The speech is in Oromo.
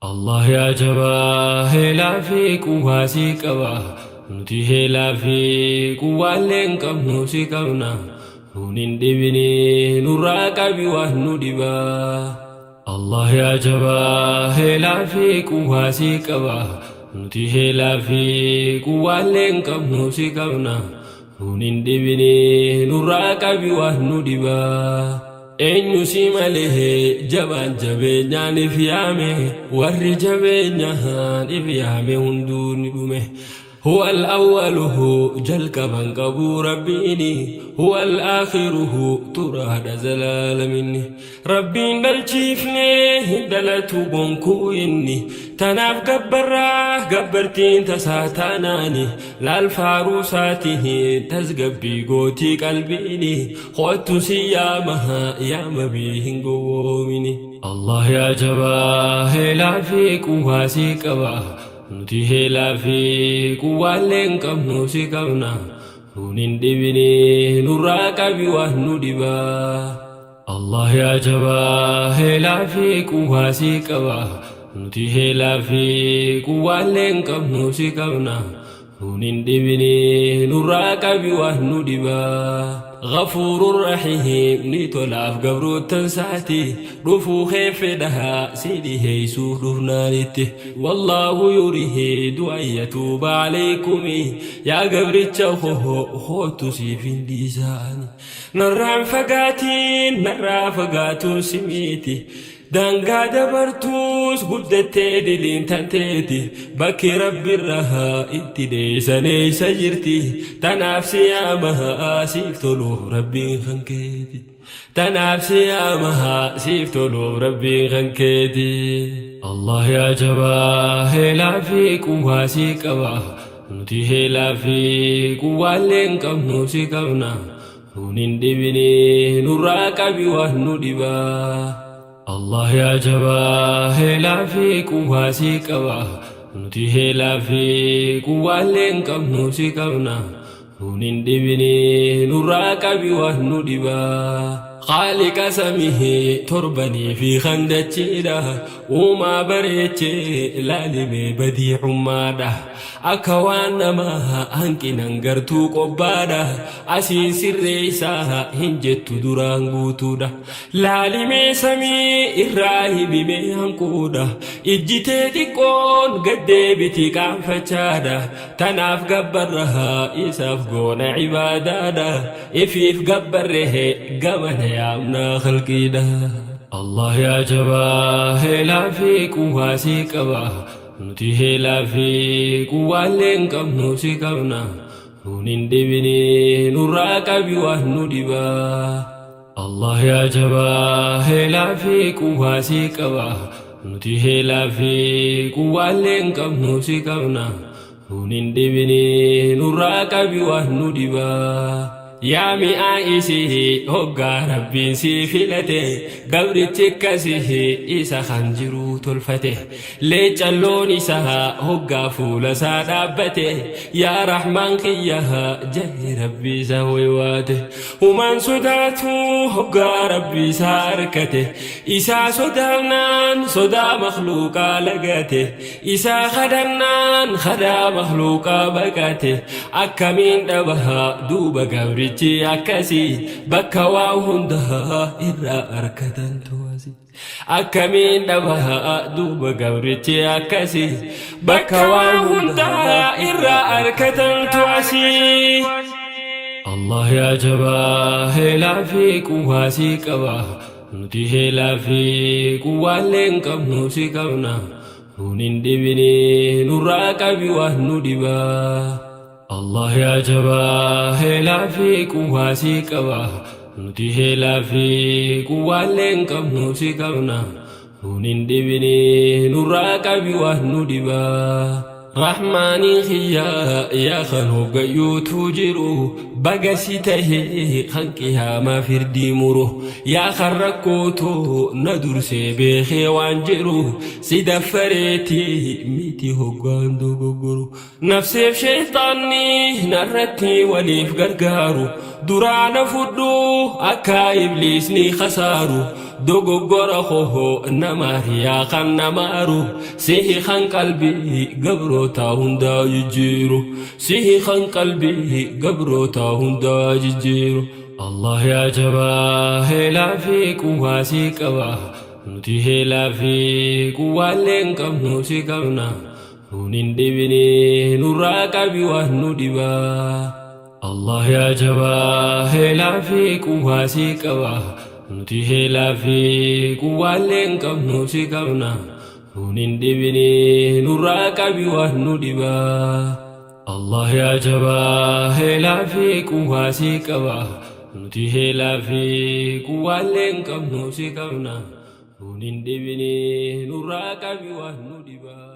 Allah yaa jabaa heelaa fi quwwaa si qaba. Nuti heelaa fi quwwaallee hin qabnu si qabna. Nuun hin dhibini nurraa qabi waan nu dhibaa. Allah yaa jabaa heelaa fi quwwaa si qaba. Nuti heelaa fi quwwaallee hin qabnu si qabna. Nuun hin dhibini nurraa qabi waan nu dhibaa. Eenyu si malee jabaan jabeenyaan if yaame, warri jabeenyaan if yaame hunduu ni dhume. Huwa al-awwaluhu jalqaban qabu Rabbiini, huwa al-aakhiruhu turaadha zalaalaminni. Rabbiin dhalchiifne hin dhalatu gonkuu inni, tanaaf gabbarraa gabbartiin tasaa taanaani, laal faaruu isaatiin tasgabbii gootii qalbiini. Kottu si yaama yaama bii hin gowwoomini. Allah yaa jabaa heelaa fi quwwaa si qaba. Nuti heelaa fi quwwaallee hin qabnu si qabna. Nuun hin dhibini nurraa qabi waan nu dhibaa. Allah yaa jabaa heelaa fi quwwaa si qaba. Nuti heelaa fi quwwaallee hin qabnu si qabna. Nuun hin dhibini nurraa qabi waan nu dhibaa. Ghafuurur Rahiim ni tolaaf gabroottan saati dhufuu kee fedha si dhiheessuuf dhufnaanitti. Wallaahu yuriidu an yatuuba aleykumi yaa gabricha koo koottu siif hin dhiisaani. Narraan fagaatiin narraa fagaatuun si miti. Daangaa dabartuus guddattee diliin tanteeti, bakki Rabbirraa itti dheeysan eeysa jirti? Tanaaf si yaama siif toluuf Rabbiin kan keeti. Tanaaf si yaama siif toluuf Rabbiin kan keeti. Allah yaa jabaa heelaa fi quwwaa si qaba. Nuti heelaa fi quwwaallee hin qabnu si qabna. Nuun hin dhibini nurraa qabi waan nu dhibaa. Allah yaa jabaa heelaa fi quwwaa si qaba. Nuti heelaa fi quwwaallee hin qabnu si qabna. Nuun hin dhibini nurraa qabi waan nu dhibaa. Khaaliqa samii torbanii fi kan dachiidha. Uumaa bareechee laalimee badiicummaadha. Akka waan namaa hanqinan gartuu qobbaadha. Asiin sirreessaa hin jettu duraan guutuudha. Laalimee samii irraa himimee hanquudha. Ijji tee xiqqoon gad deebiti qaanfachaadha. Tanaaf gabbarra isaaf goona ibaadaadha. Ifiif gabbarre gamana yaamnaa khalqiidha. Allah yaa jabaa heelaa fi quwwaa si qaba. Nuti heelaa fi quwwaallee hin qabnu si qabna. Nuun hin dhibini nurraa qabi waan nu dhibaa. Allah yaa jabaa heelaa fi quwwaa si qaba. Nuti heelaa fi quwwaallee hin qabnu si qabna. Nuun hin dhibini nurraa qabi waan nu dhibaa. Yaa mi'aa isii hoggaa Rabbiin sii filate, gabrichi akkasii isa kan jiruu tolfate. Leecalloon isaa hoggaa fuula isaa dhaabbate, yaa Rahmaan kiyya ja'e Rabbii isaa waywaate. Humaan sodaatu hoggaa Rabbii isaa arkate, isaa sodaannaan sodaa makhluuqaa lagate, isaa kadhannaan kadaa makhluuqaa baqate. Akkamiin dhaba duuba gabrichi akkasii, bakka waa hundaa irraa arkatan tuwasi. Akkamiin dhaba duuba gabrichi akkasii, bakka waa hundaa irraa arkatan tuwasi. Allah yaa jabaa heelaa fi quwwaa si qaba. Nuti heelaa fi quwwaallee hin qabnu si qabna. Nuun hin dhibini nurraa qabi waan nu dhibaa. Allah yaa jabaa heelaa fi quwwaa si qaba. Nuti heelaa fi quwwaallee hin qabnu si qabna. Nuun hin dhibini nurraa qabi waan nu dhibaa. Rahmaaniin kiyya yaa kan hoggayyuutu jiru, baga si tahee kan qiyaamaa firdii muru, yaa kan rakkootu na dursee beekee waan jiru, si daffareeti miti hoggaan dogoggoru. Nafseef sheeyxaanni narratti waliif gargaaru. Duraa na fudhu akka ibliisni khasaaru. Dogoggora koo na maari yaa kan na maaru. Sihi kan qalbii gabroota hundaa jijjiiru. Sihi kan qalbii gabroota hundaa jijjiiru. Allah yaa jabaa heelaa fi quwwaa si qaba. Nuti heelaa fi quwwaallee hin qabnu si qabna. Nuun hin dhibini nurraa qabi waan nu dhibaa. Allah yaa jabaa heelaa fi quwwaa si qaba. Nuti heelaa fi quwwaallee hin qabnu si qabna. Nuun hin dhibini nurraa qabi waan nu dhibaa. Allah yaa jabaa heelaa fi quwwaa si qaba. Nuti heelaa fi quwwaallee hin qabnu si qabna. Nuun hin dhibini nurraa qabi waan nu dhibaa.